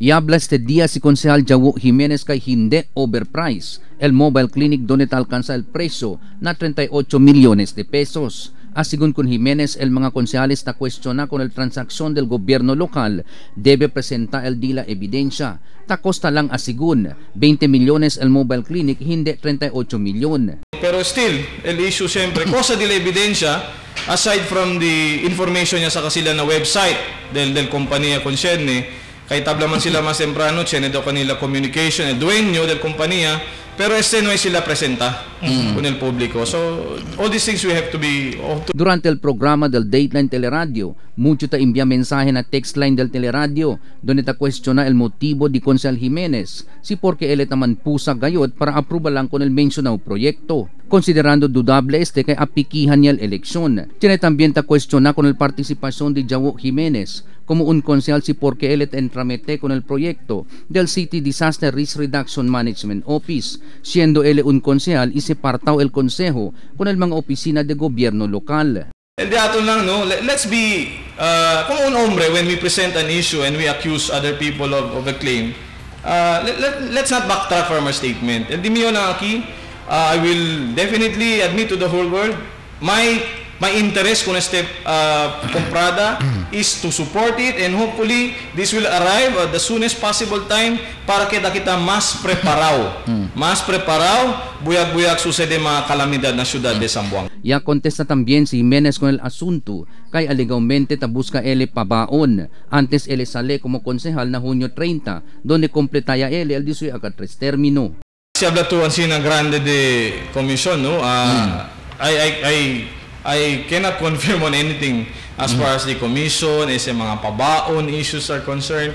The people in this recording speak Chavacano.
Y habla este día si concejal Jawo Jiménez kay hindi overprice el mobile clinic donde alcanza el precio na 38 millones de pesos. Asigun con Jiménez, el mga konsehales ta cuestiona con el transacción del gobierno local debe presentar el dila evidencia. Ta costa lang asigun 20 millones el mobile clinic, hindi 38 milyon. Pero still, el issue siyempre, cosa de la evidencia, aside from the information niya sa kasila na website del compañía concerne, kay tabla man sila mas temprano, tiene daw kanila communication, el dueño del compañía, pero este no es sila presenta con el público. So, all these things we have to be... Durante el programa del Dateline Teleradio, mucho ta envía mensaje na text line del Teleradio, donde ta cuestiona el motivo di Concejal Jiménez, si porque él taman pusa gayot para aprobar lang con el mencionado proyecto. Considerando dudable este kay apikihan niya el eleksyon. Tiene también ta cuestiona con el participación de Jawo Jiménez como un concejal si porque él entramete con el proyecto del City Disaster Risk Reduction Management Office, siendo él un concejal y se partao el consejo con el mga opisina de gobierno local. El de ato lang, no? Let's be, como un hombre when we present an issue and we accuse other people of a claim, let's not backtrack from our statement. El di mío na aquí, I will definitely admit to the whole world, my interest con este comprada is to support it, and hopefully this will arrive at the soonest possible time para kita mas preparado. Mas preparado, buyag-buyag sucede mga kalamidad na siyudad de Zamboanga. Ya contesta también si Jiménez con el asunto kay alegadamente ta busca él pabaon antes él sale como concejal na Junio 30 donde completaya él el disoy agad tres término. Si habla tu ansina grande de comisión, no? I cannot confirm on anything as far as the commission, ese mga pabaon issues are concerned.